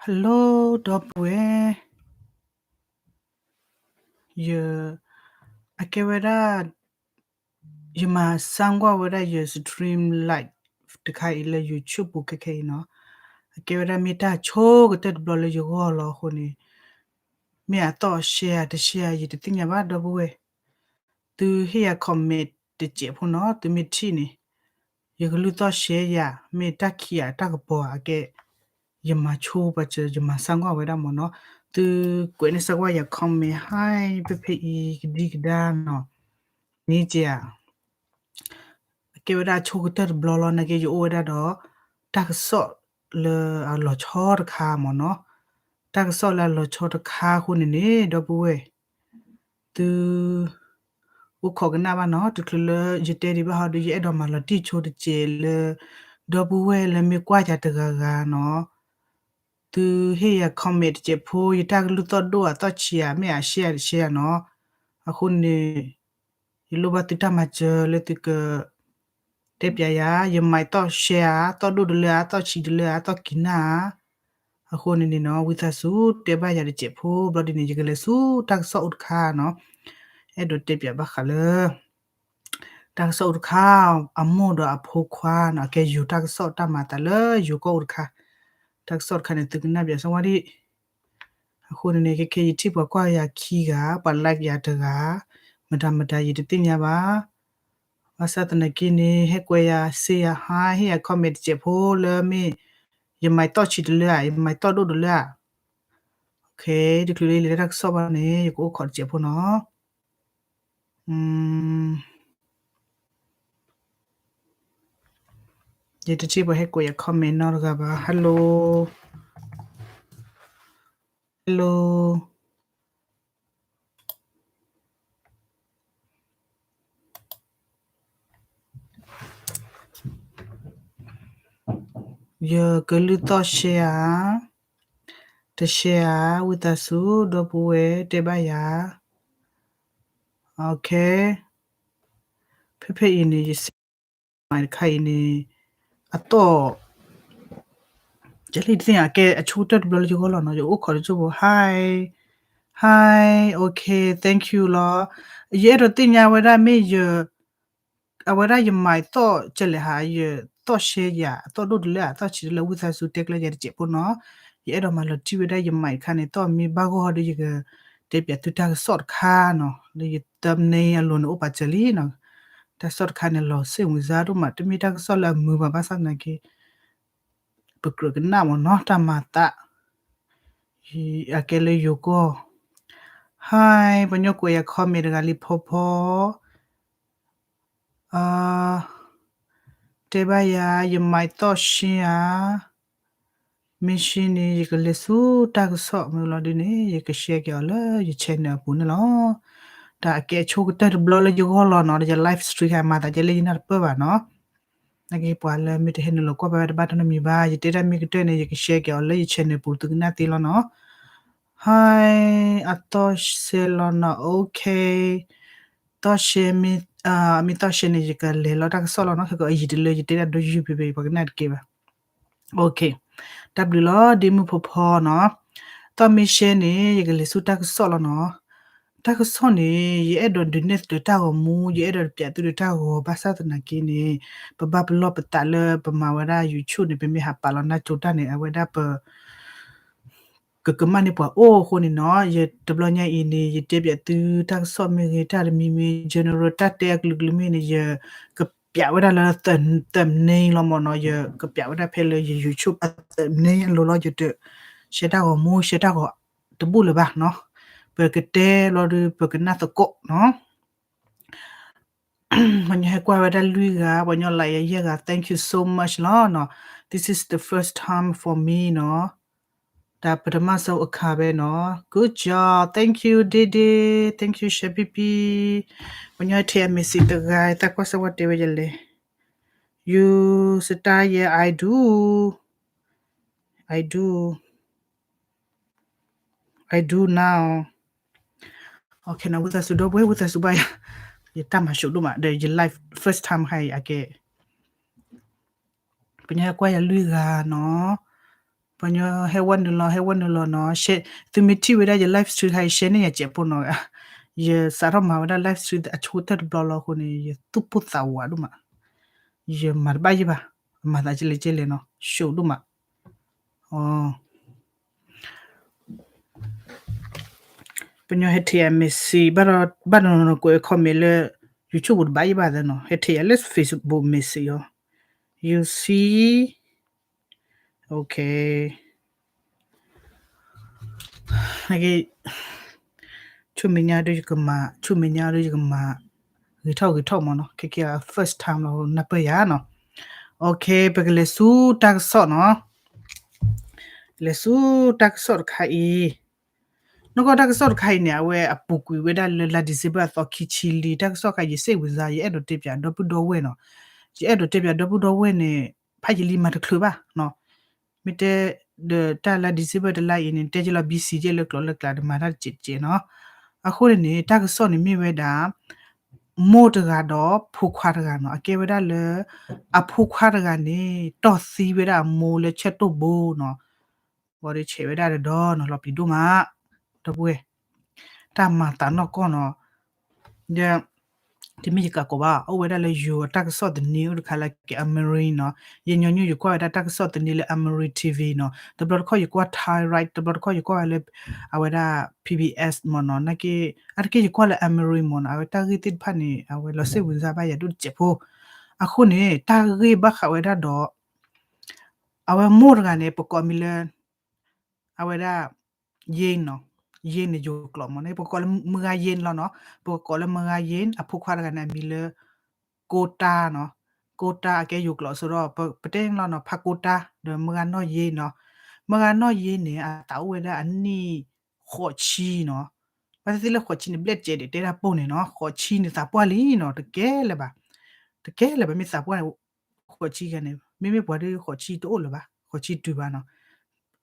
Hello ဒီပုၢ်ဝဲၢ်, ယ, အကဲဝဲဒၣ်, ယမၤစၢ်ကွၢ်ဝဲဒၣ်ယ stream live တခါအံၤလၢ YouTube ပူၤခဲခဲအံၤနီၤ, အကဲဝဲဒၣ်မ့ၢ်တၢ်ဆိကတၢၢ်တဘျီလၢယဂီၢ်လီၤအဃိန့ၣ်, မ့ၢ်အသီၣ် share တ share ယတသ့ၣ်ညါဘၣ် ဒီပုၢ်ဝဲၢ်, သုဟ့ၣ်ယၤ comment တစဲးဖိနီၤ သုမ့ၢ်ထံၣ်န့ၣ်, ယကလုၢ်သီၣ် share ယၤ မ့ၢ်တၢ်ခံးဧါတၢ်ကပီၤဧါ အကဲ, ယမၤဆိပှၤစၢၤ ယမၤစၢ်ကွၢ်ဝဲဒၣ်မ့ၢ်နီၤ, သုကွဲးန့ၢ်စၢ်ကွၢ်ယၤ comment ဟါ ဖဲဖဲအံၤကဒံကဒါနီၤ, န့ၣ်ကဲဧါ အကဲဝဲဒၣ်ဆိကတၢၢ်တဘျီလီၤ နာ်က့ယအိၣ်ဝဲဒၣ်ဒီး တၢ်ကစီၣ်လၢအလီၤဆီတခါမ့ၢ်နီၤ, တၢ်ကစီၣ်လၢအလီၤဆီတခါအဃိန့ၣ်န့ၣ် ဒီပုၢ်ဝဲၢ်, သု အိၣ်ခိးကနၣ်ဘၣ်နီၤ, တချုးလၢယတဲဒံးဘၣ်ဟီဒီး ယအဲၣ်ဒိးမၤလီၤတံၢ်ဆိတစဲးလၢ ဒီပုၢ်ဝဲၢ်လၢမ့ၢ်ကွၢ်ယၤတဂၤဂၤနီၤ, သုဟ့ၣ်ယၤ comment တစဲးဖိ ယတၢ်ကလုၢ်သီၣ်ဒိၣ်ဧါသီၣ်ဆံးဧါ မ့ၢ်အ share တ share နီၤ, အဃိန့ၣ် ယလိၣ်ဘၣ်သုတၢ်မၤစၢၤလၢသုက တဲပျးယၤ ယ mic သီၣ် share ဧါ သီၣ်ဒိၣ်တလၢဧါ သီၣ်ဆံးတလၢဧါ သီၣ်ကံးနၣ်ဧါ, အဃိန့ၣ်န့ၣ်နီၤ ဝံသးစူၤတဲဘၣ်ယၤတစဲးဖိ ဘျီဒ်န့ၣ် ယကလဲၤဆူတၢ်ကစီၣ်အိၣ်တခါနီၤ, အဲၣ်ဒိးတဲပျးဘၣ်ဃးလၢ တၢ်ကစီၣ်အိၣ်တခါ, အမိၢ်ဒီးအဖိခွါနီၤ, အကဲယိၤတၢ်ကစီၣ်တၢ်မၤသးလၢယိၤကီၢ်အိၣ်တခါ, တၢ်ကစီၣ်တခါန့ၣ် သုကနၣ်ပျးစၢ်ဝါဒံး, အဃိန့ၣ်န့ၣ် ခဲခဲယထံၣ်ပှၤကွၢ်ယၤခံဂၤ, ပှၤ like ယၤတဂၤ, မတၤမတၤယတသ့ၣ်ညါဘၣ်, ဘၣ်ဆၣ်သနာ်က့န့ၣ် ဟဲကွဲးယၤ စ့ယၤ ဟါ ဟ့ၣ်ယၤ comment တစဲးဖိလၢမ့ၢ် ယ mic သီၣ်ဆံးတလၢဧါ ယ mic သီၣ်ဒိၣ်တလၢဧါ, တချုးလၢယလဲၤတၢ်ကစီၣ်ဘၣ်န့ၣ် ယကအိၣ်ခိးတစဲးဖိနီၤ ယတထံၣ်ပှၤဟဲကွဲးယၤ comment နီတဂၤဘၣ်. Hello, hello, ယကလုၢ်သီၣ် share ဧါ, တ share ဧါ, ဝံသးစူၤ ဒီပုၢ်ဝဲၢ်တဲဘၣ်ယၤ. Okay, ဖဲဖဲအံၤန့ၣ် ယစ့ mic တခါအံၤန့ၣ် အသီၣ် ကဲလံတသ့ၣ်ညါ အကဲအဆိကတၢၢ်တဘျီလၢယဂီၢ်လီၤနီၤ, ယအိၣ်ခိးတစိၢ်ဖိ hi, hi, okay, thank you လီၤ. ယအဲၣ်ဒိးသ့ၣ်ညါဝဲဒၣ်မ့ၢ်ယ အဝဲဒၣ်ယ mic သီၣ်ကဲလဲၣ်ဟါ, ယသီၣ် share ယၤ အသီၣ်ဒိၣ်တလၢ အသီၣ်ဆံးတလၢ ဝံသးစူၤတဲကျၢၤယၤတစဲးဖိနီၤ. ယအဲၣ်ဒိးမၤလီၤတံၢ်ဝဲဒၣ်ယ mic တခါန့ၣ် သီၣ်မ့ၢ်ဘၣ်ဂီၢ်ဟီဒီး ယကတဲပျးသုတၢ်ကစီၣ်တခါနီၤ, လၢယ thumbnail အလိၤန့ၣ်အိၣ်ပာ်စၢၤလံနီၤ. တၢ်ကစီၣ်တခါန့ၣ် လီၤစိတ်ဝင်စားဒိၣ်မး, တမ့ၢ်တၢ်ကစီၣ်လၢအမုာ်ဘၣ် ဘၣ်ဆၣ်သနာ်က့ ပကြၢးကနၣ်မ့ၢ်နီၤ တၢ်မၤသး အကဲလၢယိၤကီၢ်. Hi, ပှၤညီကွဲးယၤ comment တဂၤလံ ဖီဖီ တဲဘၣ်ယၤ ယ mic သီၣ်ဆံးဧါ, မ့ၢ်ဆံးန့ၣ် ယကလဲၤဆူတၢ်ကစီၣ်မ့ၢ်လီၤဒ်န့ၣ် ယက share က့ၤအီၤလၢယ channel အပူၤန့ၣ်လီၤ. တၢ်အကဲအဆိကတၢၢ်တဘျီလၢယဂီၢ်လီၤနီၤ, ဒီးယ live stream ဟဲမၤသးကဲလၢယနၢ်တပၢၢ်ဘၣ်နီၤ. နာ်က့ပှၤလၢမ့ၢ်တဟဲနုာ်လီၤကွၢ်ဘၣ်ဝဲတဘၣ်တၢ်နီတမံၤဘၣ်, ယတဲတၢ်မ့ၢ်ကတၢၢ်န့ၣ် ယက share က့ၤအီၤလၢယ channel ပူၤ သုကနၣ်သ့လီၤနီၤ. Hi, အသီၣ်ဆံးလီၤနီၤ, okay. သီၣ်ဆံး မ့ၢ်သီၣ်ဆံးန့ၣ် ယကလဲၤလီၤတၢ်ကစီၣ်လီၤနီၤ, ခဲကအယံၤတလၢ ယတဲတၢ်ဒိယုၢ်ဖဲဖဲ ပှၤကနၣ်တကဲဘၣ်. Okay, တၢ်ဘျုးလီၤ ဒ့မုၣ်ဖီဖီနီၤ. သီၣ်မ့ၢ်ဆံးန့ၣ် ယကလဲၤဆူတၢ်ကစီၣ်လီၤနီၤ. တၢ်ကစီၣ်န့ၣ် ယအဲၣ်ဒိးဒုးနဲၣ်သုတၢ်ဂီၤမူ, ယအဲၣ်ဒိးပျးသုတၢ်ဂီၤ ဘၣ်ဆၣ်သနာ်က့န့ၣ် ပဘၣ်ပလီၢ်ပသးလၢပမၤဝဲဒၣ် YouTube န့ၣ် ပမ့ၢ်ဟးပာ်လီၤနၢ်ကၠိတၢ်န့ၣ် အဝဲဒၣ်ပ ကကမၣ်န့ၢ်ပှၤအိၣ်အဃိန့ၣ်နီၤ, ယတဘျီညါအံၤန့ၣ် ယတဲပျးသုတၢ်ကစီၣ်မ့ၢ်ဂ့ၤ တၢ်တမံၤမံၤ general တၢ်တဲအကလုာ်ကလုာ်မ့ၢ်န့ၣ် ယကပျးဝဲဒၣ်လၢ thumbnail လီၤမ့ၢ်နီၤ, ယကပျးဝဲဒၣ်ဖဲလၢယ YouTube အ thumbnail အလိၤလီၤ, ယတ share တၢ်ဂီၤမူ share တၢ်ဂီၤတဘူၣ်လၢၤဘၣ်နီၤ, ပကတဲလီၤဒီး ပကနၢ်သကိးနီၤ. ပှၤညီဟဲကွၢ်ဝဲဒၣ်လွံၢ်ဂၤ, ပှၤညီ like ယဲၢ်ဂၤ, thank you so much လီၤနီၤ. This is the first time for me နီၤ. တၢ်ပထမဆုံးအခါပဲနီၤ. Good job, thank you ဒ့ဒ့, thank you ရှဲပံပံ. ပှၤညီထဲအမ့ၢ်စံးတဂၤ တၢ်ကွၢ်စၢၤဝဲတဲဝဲယလဲၣ်. You start, yeah, I do, I do, I do now. Okay နီၤ, ဝံသးစူၤဒီပုၢ်ဝဲၢ်, ဝံသးစူၤဘၣ်ယၤ, ယတၢ်မၤဆိဒိၣ်မး ဒီးယ live first time ဟါအံၤအကဲ ပှၤညီဟဲကွၢ်ယၤလွံၢ်ဂၤနီၤ. ပှၤညီဟဲဝဲနုာ်လီၤ ဟဲဝဲနုာ်လီၤနီၤ, သုမ့ၢ်ထံၣ်ဝဲဒၣ်ယ live stream ခါအံၤ share န့ၢ်ယၤစဲးဖိနီၤ, ယစးထီၣ်မၤဝဲဒၣ် live stream အဆိကတၢၢ်တဘျီလီၤအဃိန့ၣ် ယသူၣ်ပိၢ်သးဝးဒိၣ်မး, ယမၤတဘၣ်ယဲၢ်ဘၣ်, အမၤသးကလဲၣ်ကလဲၣ်နီၤ, ရှုံးဒိၣ်မး, ပညီဟဲထံၣ်ယၤ message ဘၣ်ဒီး ဘၣ်နီၤနီၤ ကွဲး comment လၢ YouTube တဘၣ်ယဲၢ်ဘၣ်သနီၤ, ဟဲထံၣ်ယၤလၢ Facebook message အီၤ, you see, okay, ဆူမဲာ်ညါဒီးယကမၤ, ဆူမဲာ်ညါဒီးယကမၤ ဂ့ၤထီၣ်ဂ့ၤထီၣ်မးနီၤ, ခဲကဲ first time လီၤ နၢ်ပၢၢ်ယၤနီၤ, okay, ပကလဲၤဆူတၢ်ကစီၣ်နီၤ, လဲၤဆူတၢ်ကစီၣ်တခါအံၤ, နီၢ်ကီၢ်တၢ်ကစီၣ်တခါအံၤန့ၣ် အဝဲအပူၤကွံာ်ဝဲဒၣ်လၢလါ December အသီခံဆံလံ, တၢ်ကစီၣ်ခါ ယစ့ၣ်ဝံၤစါ ယအဲၣ်ဒိးတဲပၠးဒီပုၢ်ဒီဝဲၢ်နီၤ, ယအဲၣ်ဒိးတဲပၠးဒီပုၢ်ဒီဝဲၢ်န့ၣ် ဖးယံာ်လံမၤတချုးဘၣ်နီၤ, မ့ၢ်တဲ ဒီးတၢ်လါ December တလါအံၤန့ၣ် တဲက့ၤလီၤ busy ကဲလၢကျိာ်လၢကျါ တမၤတၢ်တစဲးတစဲးနီၤ, အဃိန့ၣ်န့ၣ် တၢ်ကစီၣ်န့ၣ်မ့ၢ်ဝဲဒၣ် မိၢ်တဂၤဒီးဖိခွါတဂၤနီၤ, အကဲဝဲဒၣ်လၢ အဖိခွါတဂၤန့ၣ် တီၢ်သံဝဲဒၣ်အမိၢ်လၢဆဲၣ်တိၢ်ဘိနီၤ, ဘၣ်ဒီးဆဲးဝဲဒၣ်တဒီနီၤ, လီၤပျံၤဒိၣ်မး, ဒီပုၢ်ဝဲၢ်, တၢ်မၤသးနီၢ်ကီၢ်နီၤ, ဒီး တမ့ၢ်ယကးကိးဘၣ်, အိၣ်ဝဲဒၣ်လၢယိၤတၢ်ကစီၣ်သန့အိၣ်တခါလၢကဲ Amari နီၤ, ယညီနုၢ်ယကွၢ်ဝဲဒၣ်တၢ်ကစီၣ်သန့လၢ Amari TV နီၤ, တဘျီတခီၣ်ယကွၢ် Thai Right, တဘျီတခီၣ်ယကွၢ်ဝဲလၢ အဝဲဒၣ် PBS မ့ၢ်နီၤ, နာ်က့ အါတက့ၢ်ယကွၢ်လၢ Amari မ့ၢ်နီၤ, အဝဲတၢ်ဂ့ၢ်သ့ၣ်တဖၣ်န့ၣ် အဝဲလီၤစ့ၣ်ဝံၤစါဘၣ်ယၤဒိၣ်တစဲးဖိ, အဃိန့ၣ် တၢ်ဂ့ၢ်ဘၣ်ဃးဝဲဒၣ်ဒီး အဝဲမိၢ်တဂၤန့ၣ် ပကိးမံၤလၢ အဝဲဒၣ် ယ့နီၤ, ယ့န့ၣ်ယိၤကျိာ်မ့ၢ်န့ၣ် ပကိးလၢမုၢ်ဂၤယ့န့ၣ်လီၤနီၤ, ပကိးလၢမုၢ်ဂၤယ့, အဖိခွါတဂၤန့ၣ် အမံၤလၢ ကိတၢ်နီၤ, ကိတၢ်အကဲယိၤကျိာ်အသိးဒီး ပတဲန့ၣ်လီၤနီၤ, ဖးကိတၢ် ဒီးမုၢ်ဂၤနီၢ်ယ့နီၤ, မုၢ်ဂၤနီၢ်ယ့န့ၣ် အသးအိၣ်ဝဲဒၣ်အနံၣ်ဃိးဆံနီၤ, ဘၣ်သ့ၣ်သ့ၣ်လၢဃိးဆံန့ၣ် ဘျဲၣ်စဲးဒံးတဲတၢ်ပိၢ်န့ၣ်နီၤ, ဃိးဆံန့ၣ်သးပှၢ်လံနီၤ, တကဲလၢၤဘၣ်, တကဲလၢၤဘၣ် မ့ၢ်သးပှၢ်န့ၣ် ဃိးဆံဂၤန့ၣ် မ့မ့ၢ်ပှၤဒ်ဃိးဆံတအိၣ်လၢၤဘၣ်, ဃိးဆံတုၤဘၣ်နီၤ,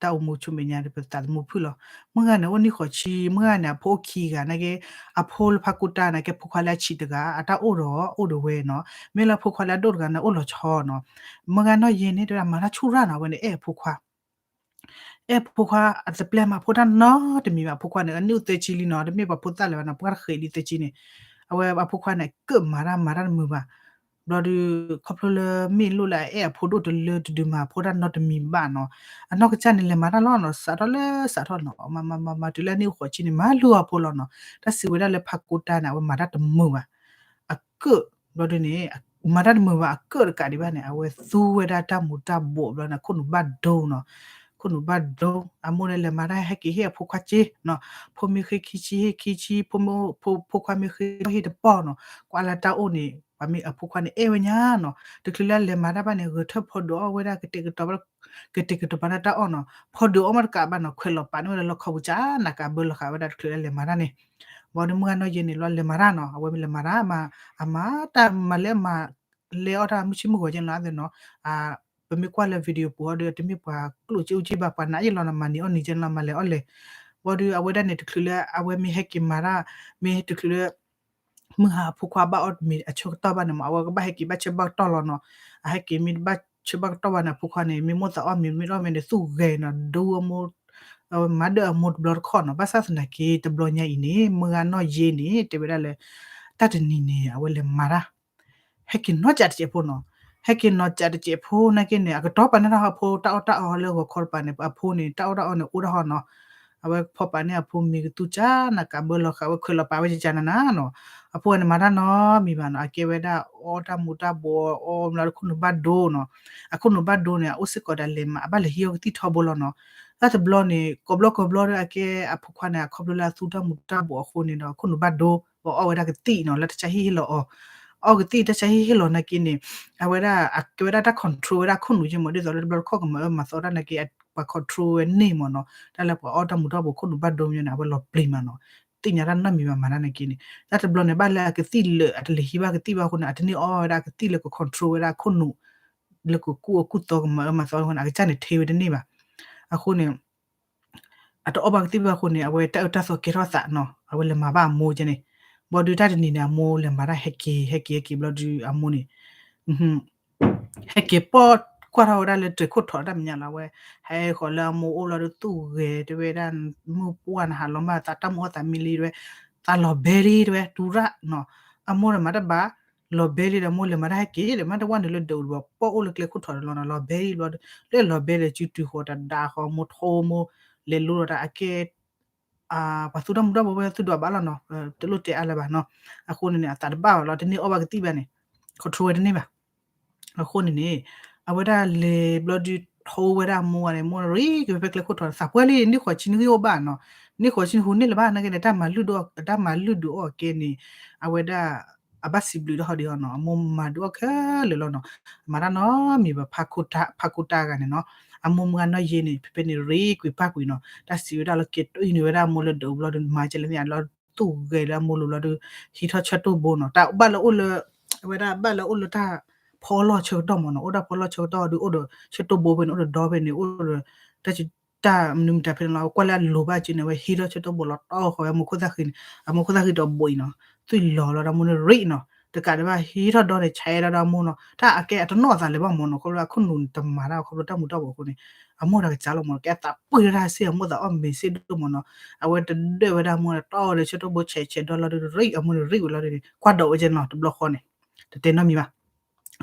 တၢ်အိၣ်မူဆူမဲာ်ညါဒီးပသးသမူဖုၣ်လီၤ, မုၢ်ဂၤန့ၣ် အိၣ်နံၣ်ဃိးဆံ, မုၢ်ဂၤန့ၣ် အဖိအိၣ်ခံဂၤ, နာ်က့ အဖိလၢဖးကိတၢ်န့ၣ် ကဲဖိခွါလၢအဆံးတဂၤ, အတၢ်အိၣ်ဒီးအိၣ်ဒီးဝဲနီၤ, မ့ၢ်လၢဖိခွါလၢအဒိၣ်တဂၤန့ၣ် အိၣ်လီၤဆီနီၤ, မုၢ်ဂၤနီၢ်ယ့န့ၣ် တဲဝဲဒၣ်မၤတၢ်ဆူၣ်ရၣ်နီၤ, အဝဲန့ၣ်အဲၣ်အဖိခွါ အဲၣ်အဖိခွါအတပျဲၢ်မး, ဖိတၢ်နီတမံၤဘၣ်, အဖိခွါန့ၣ် အနံၣ်အိၣ်သၢဆံလံနီၤ, တမ့ၢ်ပှၤဖိသၣ်လၢၤဘၣ်နီၤ, ပှၤတဃဲးလံသၢဆံန့ၣ်, အဝဲအဖိခွါန့ၣ် ကၢၣ်မၤတၢ်မၤတၢ်တမုာ်ဘၣ်, ဘျီဒီး ခီဖျိလၢမ့ၢ်လိၣ်လၢအအဲၣ်အဖိဒိၣ်တလၢတဒုးမၤအဖိတၢ်နီတမံၤဘၣ်နီၤ, အနီၢ်ကစၢ်န့ၣ် လဲၤမၤတၢ်လီၤနီၤ, စးထီၣ်လၢစးထီၣ်နီၤ, မၤမၤမၤမၤတုၤလၢအနံၣ်အိၣ်ဃိးဆံန့ၣ် မၤလုၢ်အီၤဖိလီၤနီၤ, တၢ်စံးဝဲဒၣ်လၢဖးကိတၢ်န့ၣ် အဝဲမၤတၢ်တမုာ်ဘၣ်, အကၢၣ် ဘျီဒုန့ၣ် မၤတၢ်တမုာ်ဘၣ် အကၢၣ်တကးဒံးဘၣ်န့ၣ် အဝဲသူဝဲဒၣ်တၢ်မူၤတၢ်ဘှီးဘျီန့ၣ် ခိၣ်နူာ်ဘၣ်ဒိနီၤ, ခိၣ်နူာ်ဘၣ်ဒိ, အမိၢ်န့ၣ်လဲၤမၤတၢ်ဟဲက့ၤဟ့ၣ်အဖိခွါစ့နီၤ, ဖိမ့ၢ်ဃ့ခံဆံဟ့ၣ်ခံဆံ, ဖိမ့ၢ် ဖိခွါမ့ၢ်ဃ့ဟ့ၣ်တပီၢ်နီၤ, ကွၢ်လၢတၢ်အိၣ်န့ၣ် ပှၤမ့ၢ်အဖိခွါန့ၣ်အဲၣ်ဝဲညါနီၤ, တချုးလၢလဲၤမၤတၢ်ဘၣ်န့ၣ် ဂဲၤထၢၣ်ဖီဒုးအီၣ်ဝဲဒၣ် ကတဲာ်ကတီၤ ကတဲာ်ကတီၤပာ်န့ၢ်တၢ်အီၣ်နီၤ, ဖီဒုးအီၣ်မးတကးဘၣ်နီၤ ခွဲးလီၤပာ်န့ၢ်ဝဲဒၣ်လီခီပူၤကၠၢ်နးကးဘၢလီၤဃာ်ဝဲဒၣ်တချုးလၢလဲၤမၤတၢ်န့ၣ်, ဘၣ်ဒီးမုၢ်ဂၤနီၢ်ယဲန့ၣ်လီၤလဲၤမၤတၢ်နီၤ, အဝဲမ့ၢ်လဲၤမၤတၢ် အမၤတၢ်မၤလဲၢ်မၤ လဲၤအီၣ်တၢ်မုၢ်ဆ့ၣ်မုၢ်ဂီၤကဲနီၤအသိးနီၤ, ပမ့ၢ်ကွၢ်လၢ video ပူၤအီၤဒီး တမ့ၢ်ပှၤကျိၣ်စ့အိၣ်စ့ဘၣ် ပှၤနာ်အ့ၣ်လီၤနီၤ, မၤန့ၢ်အီၣ်န့ၢ်ကဲနီၤ မၤလဲၤအီၣ်လဲၤ, ဘၣ်ဒီးအဝဲဒၣ်န့ၣ် တချုးလၢအဝဲမ့ၢ်ဟဲက့ၤမၤတၢ် မ့ၢ်တချုးလၢ မုၢ်ဟါအဖိခွါဘၣ်အီၣ်မ့ၤအဆၢကတီၢ်ဘၣ်န့ၣ်မး အဝဲကဘၣ်ဟဲက့ၤဘၣ်ဆၢဘၣ်ကတီၢ်လီၤနီၤ, အဟဲက့ၤမ့ၢ်တဘၣ်ဆၢဘၣ်ကတီၢ်ဘၣ်န့ၣ် အဖိခွါန့ၣ် မ့ၢ်မိၣ်သးအီၣ်မ့ၤမ့ၢ်တအီၣ်မ့ၤန့ၣ် သူၣ်ဂဲၤနီၤ ဒူအမိၢ် အဝဲမၤဒၢၣ်အမိၢ်တဘျီတခီၣ်နီၤ, ဘၣ်ဆၣ်သနာ်က့ တဘျီညါအံၤန့ၣ် မုၢ်ဂၤနီၢ်ယဲန့ၣ် တဲဝဲဒၣ်လၢ တၢ်တနံၤန့ၣ် အဝဲလဲၤမၤတၢ် ဟဲက့ၤနီၢ်ကးတစဲးဖိနီၤ, ဟဲက့ၤနီၢ်ကးတစဲးဖိနာ်က့န့ၣ် အကတီၤပာ်န့ၢ်တၢ်ဟီဖိတၢ်အီၣ်တၢ်အီလၢဂီၤခီတပၤန့ၣ် အဖိန့ၣ် တၢ်အီၣ်တၢ်အီန့ၣ် အိၣ်တၢ်ဟီနီၤ, အဝဲဖီၣ်ပာ်န့ၢ်အဖိမ့ၤကသူၣ်ကၠၢ်နးကးဘၢလီၤဃာ်ဝဲခွဲးလီၤပာ်ဝဲကၠၢ်ကၠၢ်နးနးနီၤ, အဖိန့ၣ်မၤတၢ်နီတမံၤဘၣ်နီၤ, အကဲဝဲဒၣ်အီၣ်တၢ်မူၤတၢ်ဘှီးအီၣ်မးလၢခိၣ်နူာ်ဘၣ်ဒိနီၤ, အခိၣ်နူာ်ဘၣ်ဒိန့ၣ် အအိၣ်စ့ၢ်ကီးဒီးလဲၤမၤ အဘၣ်လဲၤဟံးအီၣ်ကသံၣ်ထီဘိလီၤနီၤ, တၢ်တဘျီန့ၣ် ကိးဘျီကိးဘျီဒီးအကဲအဖိခွါန့ၣ် အခီဖျိလၢအသူတၢ်မူၤတၢ်ဘှီးအဃိန့ၣ်ဒီး ခိၣ်နူာ်ဘၣ်ဒိ ပှၤအီၣ်ဝဲဒၣ်ကသံၣ်နီၤ လၢတၢ်ဆါဟ့ၣ်ဟ့ၣ်လီၤအီၤ, အီၣ်ကသံၣ်တၢ်ဆါဟ့ၣ်ဟ့ၣ်လီၤနာ်က့န့ၣ် အဝဲဒၣ်အကဲဝဲဒၣ်တၢ် control ဝဲဒၣ်ခိၣ်နူာ်ယဲမး ဒ်သိးလၢတဘျီတခီၣ်ကမၤအၢမၤသီတၢ်နာ်က့ ပှၤ control ဝဲန့ၢ်မးနီၤ, တၢ်လၢပှၤအီၣ်တၢ်မူၤတၢ်ဘှီးခိၣ်နူာ်ဘၣ်ဒိမးန့ၣ် အဝဲလီၤပျံၤမးနီၤ, သ့ၣ်ညါတၢ်နီတမံၤဘၣ်မၤတၢ်နာ်က့န့ၣ် တၢ်တဘျီန့ၣ် ဘၣ်လၢအကသံၣ်လၢာ် အတလဲၤဟံးဘၣ်ကသံၣ်ဘၣ်အဃိန့ၣ် အတန့ၢ်အီၣ်ဝဲဒၣ်အကသံၣ်လၢက control ဝဲဒၣ်ခိၣ်နူာ် လၢကကူၣ်အီၣ်ကူၣ်သီကမၤအၢမၤသီအဃိန့ၣ် အကစၢ်န့ၣ်ထ့ဝဲတန့ၢ်ဘၣ်, အဃိန့ၣ် အတအီၣ်ဘၣ်ကသံၣ်ဘၣ်အဃိန့ၣ် အဝဲတၢ်အၢတၢ်သီကဲထီၣ်သးနီၤ, အဝဲလဲၤမၤဘၣ်အမိၢ်ကဲန့ၣ်, ဘၣ်ဒီးတၢ်တနံၤန့ၣ် အမိၢ်လဲၤမၤတၢ်ဟဲက့ၤ ဟဲက့ၤ ဟဲက့ၤဘျီဒီးအမိၢ်န့ၣ် ဟဲက့ၤပိာ်ခွါ ကွၢ်ထီၣ်ဝဲဒၣ်လၢတြဲၤခိၣ်ထီးတၢ်မဲာ်ညါလီၤ. အဝဲ ဟဲဃီၤလၢအမိၢ်အိၣ်လီၤဒီးသူၣ်ဂဲၤတဲဝဲဒၣ်, မုၢ်ပှၢ်နဟးလီၤမး သးတၢ်မုၢ်အီၣ်သးမံလံတဲဝဲ, သးလီၤဘဲလံတဲဝဲ တူၢ်ရၣ်နီၤ. အမိၢ်ဒီးမၤတဘၣ်, လီၤဘဲလံဒီး မိၢ်လဲၤမၤတၢ်ဟဲက့ၤဒီး မ့ၢ်တဝၢ်နုာ်လၢဒၢးအိၣ်ဒီး ပီၣ်အိၣ်လၢကျဲခိၣ်ထီးဒီးလီၤနီၤ. လီၤဘဲလံဘျီဒီး လၢလီၤဘဲဒီး စုတုၤဃီၤတဒါဃီၤ မိၢ်ထိမိၢ် လဲၤလိဒီးတၢ်အကဲ ပှၤသူတၢ်မူတၢ်ဘိဝဲသူဒိးဘၣ်လီၤနီၤ, တလိၣ်တဲအါလၢၤဘၣ်နီၤ. အဃိန့ၣ်န့ၣ် အသးတဘၣ်ဘၣ်လီၤ, တန့ၢ်အီၣ်ဘၣ်ကသံၣ်ဘၣ်န့ၣ်, control ဝဲတန့ၢ်ဘၣ်. အဃိန့ၣ်န့ၣ် အဝဲဒၣ်လဲၤဘျီဒုး ထိဝဲဒၣ်အမိၢ်ဝဲန့ၣ် မိၢ်ရ့က့ၤဖဲကျဲခိၣ်ထီး သးပှဲၤလံ နံၣ်ဃိးဆံနွံဂံၢ်အိၣ်ဘၣ်နီၤ, နံၣ်ဃိးဆံနွံဟူန့ၢ်လၢၤဘၣ် နာ်က့န့ၣ် တၢ်မၤလုၢ်ဒိၣ် တၢ်မၤလုၢ်ဒိၣ်အီၣ်ကဲန့ၣ် အဝဲဒၣ် အဘၣ်စံးဘျုးဒၣ်ဟီဒံးအီၤနီၤ, အမိၢ်မၤဒုးအီၣ်ခဲလၢာ်လီၤနီၤ, မၤတၢ်နီတမံၤဘၣ်, ဖးခိတၢ်ဂၤန့ၣ်နီၤ, အမိၢ်မုၢ်ဂၤနီၢ်ယ့န့ၣ် ဖဲဖဲန့ၣ် ရ့ကွံာ်ပၢ်ကွံာ်နီၤ, တၢ်စံးဝဲဒၣ်လၢက့ၤတအံၤန့ၣ်ဝဲဒၣ်အမိၢ်လၢဒၢးဘျီဒီး မၤကဲလဲၣ်န့ၣ် လီၤသူၣ်ဂဲၤလၢအမိၢ်လိၤဘျီဒီး ဟံးထီၣ်ဆၢတိၢ်ဘိနီၤ, တၢ်ဘၣ်လၢအိၣ်လၢ အဝဲဒၣ်ဘၣ်လၢအိၣ်လၢတၢ်ဖီလီၢ်ဆၢကတီၢ်မ့ၢ်နီၤ, အိၣ်ဒၣ်ဖီလီၢ်ဆၢကတီၢ်ဒီး အိၣ်ဒီးဆၢတိၢ်ဘိဖဲန့ၣ် အိၣ်ဒီးဒီဖဲန့ၣ် အိၣ်ဒီး တၢ် တၢ်မနုၤမတၤဖဲန့ၣ်လီၤ, ကွၢ်လၢအလိၤဘၣ်က့န့ၣ် အဝဲဟံးထီၣ်ဆၢတိၢ်ဘိလီၤတီဃီၤဝဲအမိၢ်ခိၣ်သၣ်ဃံန့ၣ်, အမိၢ်ခိၣ်သၣ်ဃံဒီးဘိအံၤနီၤ, သွံၣ်လီၤလီၤဒီးအမိၢ်န့ၣ်ရ့နီၤ, တကးဒံးဘၣ်ဟံးထီၣ်ဒီန့ၣ် ဆဲးဒီးဒီးအမိၢ်နီၤ, တၢ်အကဲအတနီၣ်အသးလၢၤဘၣ်မ့ၢ်နီၤ, ခီဖျိအခိၣ်နူာ်တမၤတၢ်ခီဖျိတၢ်မူတၢ်ဘိအဃိန့ၣ်, အမိၢ်တၢ်ကစၢ်လီၤမ့ၢ်နီၤ, ကဲအသးပှ့ၤတၢ်စ့ၢ် အမိၢ်သးအီၣ်မ့ၤစ့ၢ်ဒိၣ်မ့ၢ်နီၤ, အဝဲတဒၢးဝဲဒၣ်အမိၢ်န့ၣ် တီဒီးဆၢတိၢ်ဘိဆဲးဆဲးဒီလီၤဒီးရ့ အမိၢ်န့ၣ်ရ့ဝဲလီၤဒီး ကွၢ်ဒိးဝဲကဲနီၤ တဘျီဃီန့ၣ်, တတဲနီတမံ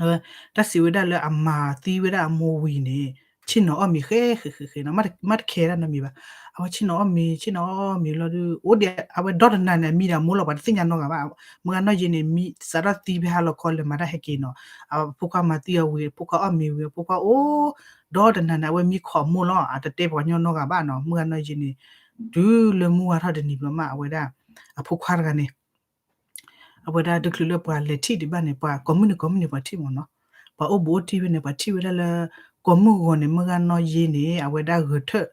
ၤဘၣ် တၢ်စံးဝဲဒၣ်လၢအမၤသံဝဲဒၣ်အမိၢ်ဝံၤန့ၣ် ဆ့ၣ်နီၤအီၣ်မ့ၤဃဲဃဲဃဲဃဲနီၤ, မ့ၢ်တခဲဒၣ်နီတမံၤဘၣ်, အဝဲဆ့ၣ်နီၤအီၣ်မ့ၤ ဆ့ၣ်နီၤအီၣ်မ့ၤလီၤဒီး အိၣ်ဒံး အဝဲဒီတနၤန့ၣ် အမံၤဒီးအမိၢ်လီၤ ပှၤတသ့ၣ်ညါနီတဂၤဘၣ်, မုၢ်ဂၤနီၢ်ယ့န့ၣ် မံစးထီၣ်သံဖဲဟါလီၤခီလၢမၤတၢ်ဟဲက့ၤနီၤ, အဖိခွါမၤသံအီၤဝံၤ အဖိခွါအီၣ်မ့ၤဝံၤ အဖိခွါအိၣ် ဒီတနၤန့ၣ် အဝဲမံခိးအမိၢ်လီၤ, အတတဲပှၤကညီနီတဂၤဘၣ်နီၤ, မုၢ်ဂၤနီၢ်ယ့န့ၣ် တုၤလၢမုၢ်ဝါထီၣ်တနံၤဘျီမး အဝဲဒၣ် အဖိခွါတဂၤန့ၣ် အဝဲဒၣ်တချုးလၢပှၤလဲၤထံၣ်ဒံးဘၣ်န့ၣ် ပှၤကိးမုၢ်နံၤကိးမုၢ်နံၤပှၤထံၣ်မ့ၢ်နီၤ, ပှၤအိၣ်ဘူးအိၣ်တံၢ်ဖဲန့ၣ် ပှၤထံၣ်ဝဲဒၣ်လၢ ကိးမုၢ်ဂီၤန့ၣ် မုၢ်ဂၤနီၢ်ယ့န့ၣ် အဝဲဒၣ်ဂဲၤထၢၣ်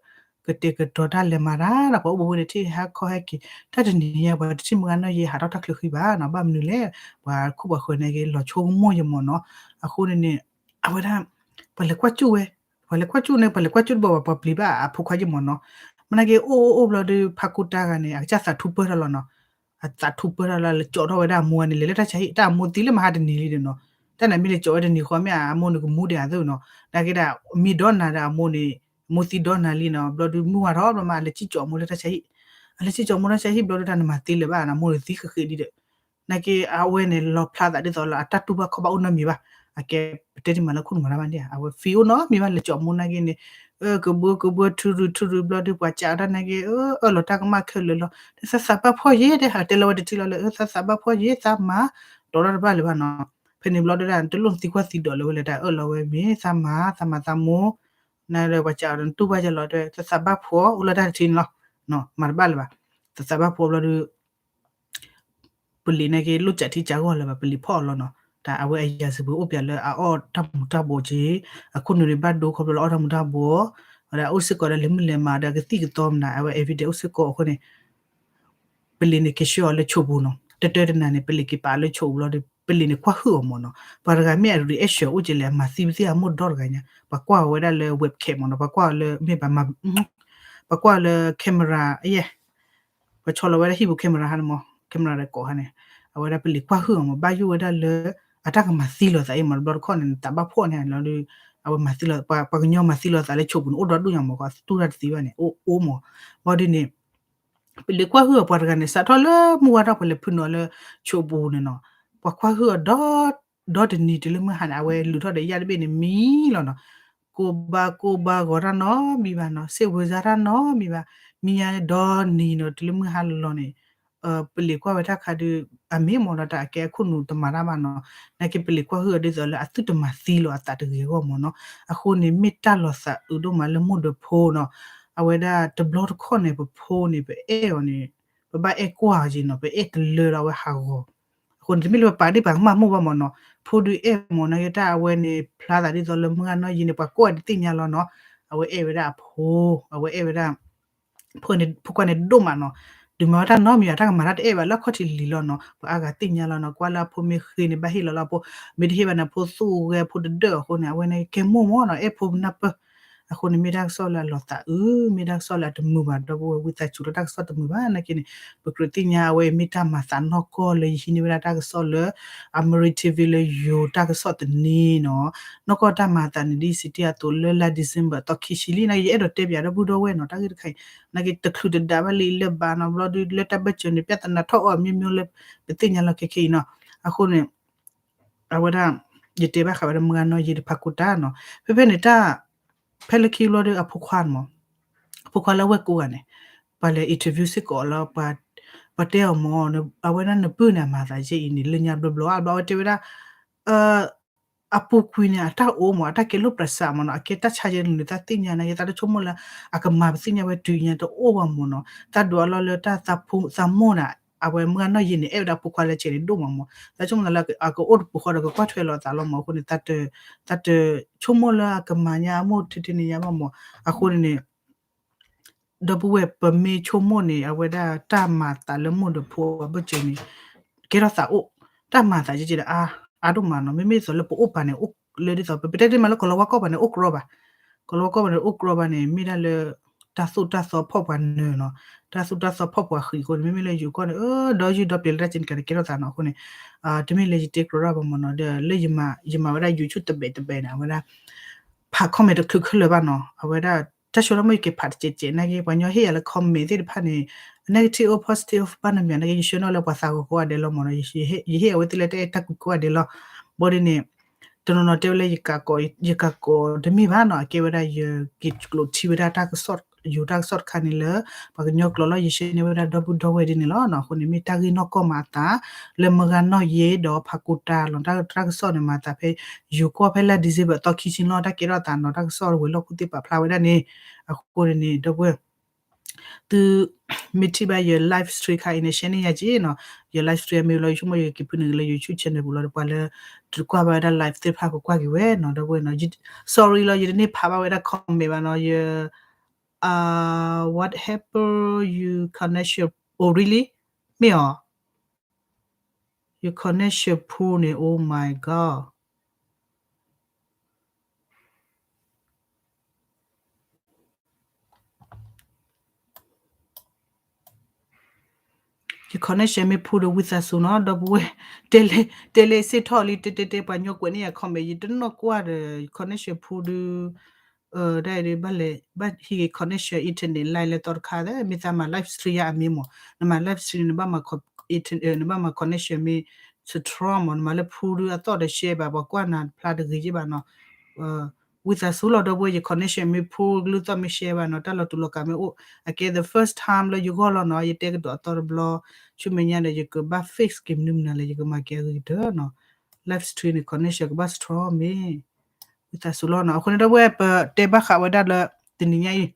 ကတဲာ်ကတီၤတၢ်လဲၤမၤတၢ်ဒီး ပှၤအိၣ်ဘူးဖဲန့ၣ် ထံၣ်ဟါခီဟဲက့ၤ တၢ်တနံၤညါ ပှၤတထံၣ်မုၢ်ဂၤနီၢ်ယ့ဟးထီၣ်တၢ်ချၢဃံဘၣ်နီၤ, ဘၣ်မနုၤလဲၣ် ပှၤခိၣ်ပှၤဃၢၤန့ၣ်က့ၤလီၤဆိကမိၣ်ယမ့ၢ်နီၤ, အဃိန့ၣ်န့ၣ် အဝဲဒၣ် ပှၤလဲၤကွၢ်ကၠူၣ်ဝဲ ပှၤလဲၤကွၢ်ကၠူၣ်န့ၣ် ပှၤလဲၤကွၢ်ကၠူၣ်တဘၣ်ဘၣ် ပှၤပျံၤဘၣ်အဖိခွါယမ့ၢ်နီၤ, မ့ၢ်နာ်က့ၤအိၣ်အိၣ်အိၣ်ဘျီဒီး ဖးခိတၢ်ဂၤန့ၣ် အကစၢ်သးထူပၢၢ်ထီၣ်လီၤနီၤ, အသးထူပၢၢ်ထီၣ်လီၤ လဲၤကၠီးထီၣ်ဝဲဒၣ်အမိၢ်ဂၤန့ၣ် လဲၤလၢတၢ်ဆါဟံၣ် တၢ်အမိၢ်သံလၢမဟါတနံၤလံဒီးနီၤ, တၢ်န့ၣ်မ့ၢ်လဲၤကၠီးဝဲတနံၤဃီမ့ၢ် အမိၢ်န့ၣ်ကမူဒံးအသိးနီၤ, နာ်က့ၤဒၣ် မံဒီနၤဒီးအမိၢ်န့ၣ် အမိၢ်သံဒီနၤလံနီၤ, ဘျီဒီးမုၢ်ဝါထီၣ်ဘျီမး အလဲၤစံၣ်ကၠီးအမိၢ်လၢတၢ်ဆါဟံၣ်, အလဲၤစံၣ်ကၠီးအမိၢ်လၢတၢ်ဆါဟံၣ်ဘျီဒီးတၢ်န့ၣ်မၤသံလၢၤဘၣ်နီၤ, အမိၢ်န့ၣ်သံဃ့ဃ့ဒံးဒီး နာ်က့ၤအဝဲန့ၣ် လီၤဖျါသးဒ်သိးလၢအတၢ်တူၢ်ဘၣ်ခီၣ်ဘၣ်အိၣ်နီတမံၤဘၣ်, အကဲပတဲတမံၤလၢခိၣ်နူာ်မၤတၢ်ဘၣ်န့ၣ် အဝဲ feel အိၣ်နီတမံၤဘၣ် လဲၤကၠီးအမိၢ်နာ်က့ၤန့ၣ်, ကဘှၢကဘှၢ ထူရူၤထူရူၤ ဘျီဒီး ပှၤစံးအီၤတၢ်နာ်က့ၤ အၢၣ်လီၤတၢ်ကမၣ်ခဲလၢာ်လီၤ, သးသးဘၣ်ဖှီၣ်ယ့ၣ် တဲဟးတဲလီၤဝဲတထံၣ်လီၤလၢ သးသးဘၣ်ဖှီၣ်ယ့ၣ် သးမၤ တီၤတၢ်တဘၣ်လၢၤဘၣ်နီၤ, ဖဲန့ၣ်ဘျီဒီး တလိၣ်သံကွၢ်သံဒိးလၢၤဝဲလၢတၢ်အၢၣ်လီၤဝဲမ့ၢ် သးမၤ သးမၤသးမိၢ်, နဒီးပှၤစံးအီၤ နတူၢ်ဘၣ်ယလီၤတဲ သးသးဘၣ်ဖှီၣ်အိၣ်လၢတၢ်တထံၣ်န့ၣ်လီၤ, မၤတဘၣ်လၢၤဘၣ်, သးသးဘၣ်ဖှီၣ်ဘျီဒီး ပလံၤနာ်က့ၤ လိၣ်ကးထံကးဂီၢ်လၢၤဘၣ် ပလံၤဖီၣ်အီၤလီၤနီၤ, တၢ်အဝဲအယၤစံးပှ့ၤအိၣ်ပၠးလၢအအီၣ်တၢ်မူၤတၢ်ဘှီးက့ၤ, အခိၣ်နူာ်န့ၣ်ဘၣ်ဒိခီဖျိလၢအီၣ်တၢ်မူၤတၢ်ဘှီး, ဝဲဒၣ်အိၣ်စ့ၢ်ကီးဒီးလဲၤမုၢ်လဲၤမၤဒီးကသံၣ်ကသီမနုၤ အဝဲ evidence အိၣ်စ့ၢ်ကီးအဃိန့ၣ် ပလံၤန့ၣ်က့ၤဆှၢအီၤလၢဆိးပူၤနီၤ, တတၢတနၤန့ၣ် ပလံၤက့ၤပာ်လၢဆိးပူၤလီၤဒီး ပလံၤန့ၣ်ကွၢ်ဟုၣ်အီၤမ့ၢ်နီၤ, ပှၤတဂၤမ့ၢ်အ reaction အိၣ်က့ၤလဲၣ် အမၤသံပသံၣ်အမိၢ်ဒီတဂၤညါ, ပှၤကွၢ်အီၤဝဲဒၣ်လၢ webcam မ့ၢ်နီၤ, ပှၤကွၢ်အီၤလၢမ့ၢ်ဘၣ်မၤ ပှၤကွၢ်အီၤလၢ camera ယဲၢ် ပှၤဆီလီၤဝဲဒၣ်ဟံၣ်ပူၤ camera ဟါန့ၣ်မ့ၢ် camera ဒီးကိးဟါန့ၣ်, အဝဲဒၣ်ပလံၤကွၢ်ဟုၣ်အီၤမ့ၢ် ဘၣ်ယိၣ်ဝဲဒၣ်လၢ အတၢ်ကမၤသံလီၤသးအံၤမ့ၢ် တဘျီတခီၣ်န့ၣ် သးဘၣ်ဖှီၣ်န့ၣ်လီၤဒီး အဝဲမၤသံလီၤ ပှၤကညီမၤသံလီၤသးလၢဆိးပူၤန့ၣ် အိၣ်ဒီဒူၣ်ညါမ့ၢ် ကသူၣ်တၢ်တသ့ဘၣ်န့ၣ် အိၣ်အိၣ်မ့ၢ်, ဘၣ်ဒ်န့ၣ် ပလံၤကွၢ်ဟုၣ်အီၤပှၤတဂၤန့ၣ် စးထီၣ်လၢမုၢ်ဝါထီၣ်ပှၤလဲၤဖုးနီၤလၢဆိးပူၤန့ၣ်နီၤ, ပှၤကွၢ်ဟုၣ်အီၤဒီ ဒီတနံၤတုၤလၢမုၢ်ဟါန့ၣ် အဝဲလုၢ်ထီၣ်ဒီးယၣ်တဘ့ၣ်န့ၣ်မံလီၤနီၤ, ကိးဘၣ်ကိးဘၣ်ဂီၤတၢ်နီတမံၤဘၣ်နီၤ, စ့ၢ်ဝဲစါတၢ်နီတမံၤဘၣ်, မံယါဒီနံၤနီၤ တုၤလၢမုၢ်ဟါလီၤလီၤန့ၣ် ပလံၤကွၢ်ဝဲတၢ်ခါဒုး အမ့ၢ်မ့ၢ်ဒီးတၢ်အကဲအခိၣ်နူာ်တမၤတၢ်ဘၣ်နီၤ, နာ်က့ပလံၤကွၢ်ဟုၣ်အီၤဒ်သိးလၢအသုတမၤသံလီၤအသးတဂ့ၤအဂီၢ်မ့ၢ်နီၤ, အဃိန့ၣ် မ့ၢ်တၢ်လီၤသးအုးဒိၣ်မးလၢမိၢ်ဒီးဖိနီၤ, အဝဲဒၣ်တဘျီတခီၣ်န့ၣ် ပဖိန့ၣ် ပအဲၣ်အီၤန့ၣ် ပဘၣ်အဲၣ်ကွၢ်အီၤက့ၤနီၤ, ပအဲၣ်တလၢဒီးအဝဲဟးဂီၤ, အဃိန့ၣ် တမ့ၢ်လၢပပာ်ဒ့ၣ်ပာ်ကမၣ်မိၢ်ဘၣ်မ့ၢ်နီၤ, ဖိဒုးအဲၣ်မ့ၢ်နာ်က့တၢ်အဝဲန့ၣ် ဖျါသးဒ်သိးလၢမုၢ်ဂၤနီၢ်ယံၤန့ၣ် ပှၤကိးဂၤဒဲးသ့ၣ်ညါလီၤနီၤ, အဝဲအဲၣ်ဝဲဒၣ်အဖိ, အဝဲအဲၣ်ဝဲဒၣ် ဖိန့ၣ် ဖိခွါန့ၣ်ဒိၣ်မးနီၤ, ဒုးမၤဝဲတၢ်နီတမံၤဘၣ် တၢ်ကမၤတၢ်တအဲၣ်ဘၣ်လၢအခီၣ်ထံးလံၤလီၤနီၤ, ပှၤအါဂၤသ့ၣ်ညါလီၤနီၤ, ကွၢ်လၢအဖိမ့ၢ်ဃ့န့ၣ် ဘၣ်ဟ့ၣ်လီၤလၢအဖိ, မ့ၢ်တဟ့ၣ်ဘၣ်န့ၣ် အဖိသူၣ်ဂဲၤ အဖိတဒၢၣ်အဃိန့ၣ် အဝဲန့ၣ်ကဲမိၢ်မ့ၢ်နီၤ, အဲၣ်ဖိနၢ်ပၢၢ်, အဃိန့ၣ်မ့ၢ်တၢ်ကစီၣ်လၢအလီၤသးအုး မ့ၢ်တၢ်ကစီၣ်လၢအတမုာ်ဘၣ် ဒီပုၢ်ဝဲၢ် ဝံသးစူၤလၢတၢ်ကစီၣ်တမုာ်ဘၣ် နာ်က့န့ၣ် ပကြၢးသ့ၣ်ညါအဝဲမ့ၢ်တၢ်မၤသးနီၢ်ကီၢ်လၢယဟံးန့ၢ်ဝဲဒၣ်တၢ်ကစီၣ်လၢ Ameri T V လၢယိၤတၢ်ကစီၣ်တနံၤနီၤ နီၢ်ကီၢ်တၢ်မၤသးန့ၣ် ဒ်စံးတ့ၢ်အသိးလၢလါ December အသီခံဆံလံ နာ်က့ယအဲၣ်ဒိးတဲပၠးဒီပုၢ်ဒီဝဲၢ်နီၤ တၢ်ဂ့ၢ်တခါအံၤ နာ်က့တချုးတဒးဘၣ်လၢအံၤလၢဘၣ်နီၤ ဘျီဒုးလၢတၢ်ဘၢၣ်စၢၤန့ၣ် ပြဿနာထီၣ်အီၤမျိုးမျိုးလၢ ပသ့ၣ်ညါလီၤခဲခဲအံၤနီၤ အဃိန့ၣ် အဝဲဒၣ် ယတဲဘၣ်ဃးဝဲဒၣ်မုၢ်ဂၤနီၢ်ယံၤဒီးဖးကိတၢ်နီၤ ဖဲဖဲန့ၣ်တၢ် ဖဲလၢခံဘျီဒီးအဖိခွါန့ၣ်မး အဖိခွါလၢအဝဲၢ်ကိးဂၤန့ၣ် ပှၤလဲၤ interview စ့ၢ်ကီးလၢ ပှၤတဲအီၤမး အဝဲဒၣ်နပုၢ်န့ၣ်အမၤသးယဲအံၤန့ၣ် လၢညါဘျီဘျီ ဘျီအဝဲတဲဝဲဒၣ် အပူၤကွံာ်န့ၣ် အတၢ်အိၣ်မး အတၢ်ကဲလိာ်ပြစးမးနီၤ အကဲတၢ်ဆါယဲန့ၣ် သးသ့ၣ်ညါနာ်က့ သးတဆိကမိၣ်လၢ အကမၤပသ့ၣ်ညါဝဲတုၤညါတအိၣ်ဘၣ်မးနီၤ သးဒွးအလီၢ်လၢတၢ်သးမိၢ်န့ၣ် အဝဲမုၢ်ဂၤနီၢ်ယံၤန့ၣ် အဲၣ်ဝဲဒၣ်အဖိခွါလၢကဲန့ၣ်ဒိၣ်မးမး သးဆိကမိၣ်သးလၢအကအိၣ်တပူၤဃီဒီးကကွၢ်ထွဲလီၤသးလီၤမး အဃိန့ၣ် သးတဆိကမိၣ်လၢအကမၤညါအမိၢ်ထဲထဲန့ၣ်ညါဘၣ်မး အဃိန့ၣ်န့ၣ် ဒီပုၢ်ဝဲၢ်ပမ့ၢ်ဆိကမိၣ်န့ၣ် အဝဲဒၣ်တၢ်မၤသးလၢမိၢ်ဒီးဖိအဘၢၣ်စၢၤန့ၣ် ကဲထီၣ်သးအိၣ် တၢ်မၤသးကဲကဲဒီး အါ အါဒိၣ်မးနီၤ မ့မ့ၢ်သိးလၢပအိၣ်ပၤန့ၣ် အိၣ်လၢဒ်သိး ပပတဲတ့ၢ်မးလၢကီၤလၤဝါကီၢ်ပၤန့ၣ် အိၣ်ကြီဘၣ် ကီၤလၤဝါကီၢ်ပၤန့ၣ် အိၣ်ကြီဘၣ်န့ၣ် မ့ၢ်ဒၣ်လၢ တၢ်သိၣ်တၢ်သီဖီၣ်ပှၤနၢၤနီၤ တၢ်သိၣ်တၢ်သီဖီၣ်ပှၤဃံးအဃိန့ၣ် မ့မ့ၢ်လၢယိၤကီၢ်န့ၣ် အၢ ဒီးယုၢ်ဒီးပျဲၤလၢတၢ်ကဲန့ၣ် ကဲထီၣ်သးနီၤ အဃိန့ၣ် တမ့ၢ်လၢယတဲကြီဘၣ်မးနီၤ ဒီးလၢယမၤဝဲဒၣ် YouTube တဘဲးတဘဲးန့ၣ် အဝဲဒၣ် ဖး comment တချုးခဲလၢာ်ဘၣ်နီၤ အဝဲဒၣ် တၢ်ဆှၢထီၣ်မ့ၢ်ယကဲဖးတစဲးစဲးနာ်က့ ပှၤညီဟ့ၣ်ယၤလၢ comment သ့ၣ်တဖၣ်န့ၣ် negative အိၣ် positive အိၣ် ဘၣ်နမံၤနာ်က့ ယဆှၢနီၣ်လၢပှၤသးဂီၤကိးဂၤဒဲးလီၤမးနီၤ ယဟ့ၣ်အဝဲသ့ၣ်လၢတၢ်အဲၣ်တၢ်ကွံကိးဂၤဒဲးလီၤ ဘၣ်ဒ်န့ၣ် တနီၤနီၤတဲဝဲလၢ ယကးကိးတမ့ၢ်ဘၣ်နီၤ အကဲဝဲဒၣ်ယက့ၤကျိးထံဝဲဒၣ်တၢ်ကစီၣ် ယိၤတၢ်ကစီၣ်တခါန့ၣ်လၢ ပှၤကညီကျိာ်လီၤ ယရှဲန့ၢ်ဝဲဒၣ်ဒီပုၢ်ဒီဝဲၢ်ဒ်န့ၣ်လီၤနီၤ အဃိန့ၣ် မ့ၢ်တၢ်ဂ့ၢ်နီၢ်ကီၢ်မၤအသး လၢမုၢ်ဂၤနီၢ်ယံၤဒီးဖးကိတၢ်လီၤ တၢ်ကစီၣ်န့ၣ်မၤသးဖဲ ယိၤကီၢ်ဖဲလါ December အသီခံဆံလီၤ တၢ်ကဲထီၣ်သးနီၤ တၢ်ကစီၣ်ဝဲၤလီၢ်ခိၣ်သ့ၣ်ပာ်ဖျါဝဲဒၣ်န့ၣ် အဃိန့ၣ်န့ၣ် ဒီပုၢ်ဝဲၢ် သု မ့ၢ်ထံၣ်ဘၣ်ယ live stream ခါအံၤန့ၣ် ရှဲန့ၢ်ယၤက့နီၤ ယ live stream အမ့ၢ်လီၤ ယဆိကမိၣ်ယကက့ၤဖုနုာ်လၢ YouTube channel ပူၤလီၤ ဒီးပှၤလၢ တကွၢ်ဘၣ်ဝဲဒၣ် live သ့ၣ်တဖၣ်ကကွၢ်က့ၤဝဲနီၤ ဒီပုၢ်ဝဲၢ်နီၤ sorry လီၤ ယတန့ၢ်ဖးဘၣ်ဝဲဒၣ် comment ဘၣ်နီၤ ယ what happened you connection oh really မ့ၢ်အီၤ your connection poor န့ၣ် oh my god ယ connection မ့ၢ် poor ဒီးဝံသးစူၤနီၤ ဒီပုၢ်ဝဲၢ် တဲလၢ တဲလၢစ့ၢ်ထီၣ်လံ တဲတဲတဲ ပှၤညီကွဲးန့ၢ်ယၤ comment ယတနီၣ်ကွၢ်ဒီး connection poor ဒုး ဒ်အံၤဒုး ဘၣ်ဟံးဂ့ၤ connection internet line လၢသီတခါသ့ မ့ၢ်သးမၤ live stream ယၤအမ့ၢ်မး နမၤ live stream နဘၣ်မၤ နဘၣ်မၤ connection မ့ၢ် strong မး နမၤလၢ poor ဒုးအသီၣ်ဒီး share ဘၣ် ပှၤကွၢ်နၤတဖျါတဂ့ၤယ့ၢ်ဘၣ်နီၤ ဝံသးစူၤလီၤ ဒီပုၢ်ဝဲၢ် ယ connection မ့ၢ် poor ကလုၢ်သီၣ်မ့ၢ် share ဘၣ်နီၤ တၢ်လီၤတူာ်လီၤကာ်မ့ၢ်အိၣ် အကဲ the first time လၢယဂီၢ်လီၤနီၤ ယတဲကဒီးအသီတဘျီ ဆူမဲာ်ညါဒီး ယကဘၣ် fix က့ၤမနုၤမနုၤလဲၣ် ယကမၤက့ၤအဂ့ၤကတၢၢ်နီၤ live stream န့ၣ် connection ကဘၣ် strong မ့ၢ် ဝံသးစူၤလီၤနီၤ အဃိန့ၣ် ဒီပုၢ်ဝဲၢ် ပတဲဘၣ်ဃးဝဲဒၣ်လၢ တနံၤညါအံၤ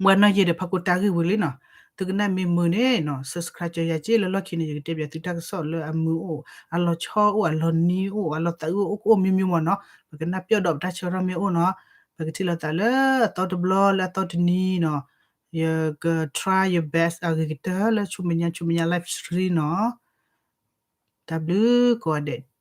မုၢ်ဂၤနီၢ်ယံၤဒီးဖးကိတၢ်ဂ့ၢ်ဝံၤလံနီၤ သုကနၣ်မ့ၢ်မုာ်န့ၣ်နီၤ subscribe ကၢယၤက့ လၢလီၢ်ခံန့ၣ် ယကတဲပၠးသုတၢ်ကစီၣ်လၢအမုာ်အိၣ် အလီၤဆီအိၣ် အလီၤနံၤအိၣ် အလီၤသးအုးအိၣ် ကအိၣ်မျိုးမျိုးမးနီၤ ပကနၢ်ပၢၢ်ဒီးပတၢ်ဆၢထီၣ်မ့ၢ်အိၣ်နီၤ ပကထံၣ်လိာ်သးလၢအသီတဘျီလၢအသီတနံၤနီၤ ယက try your best အဂ့ၤကတၢၢ်လၢဆူမဲာ်ညါ ဆူမဲာ်ညါ live stream နီၤ တၢ်ဘျုးကိးဂၤဒဲး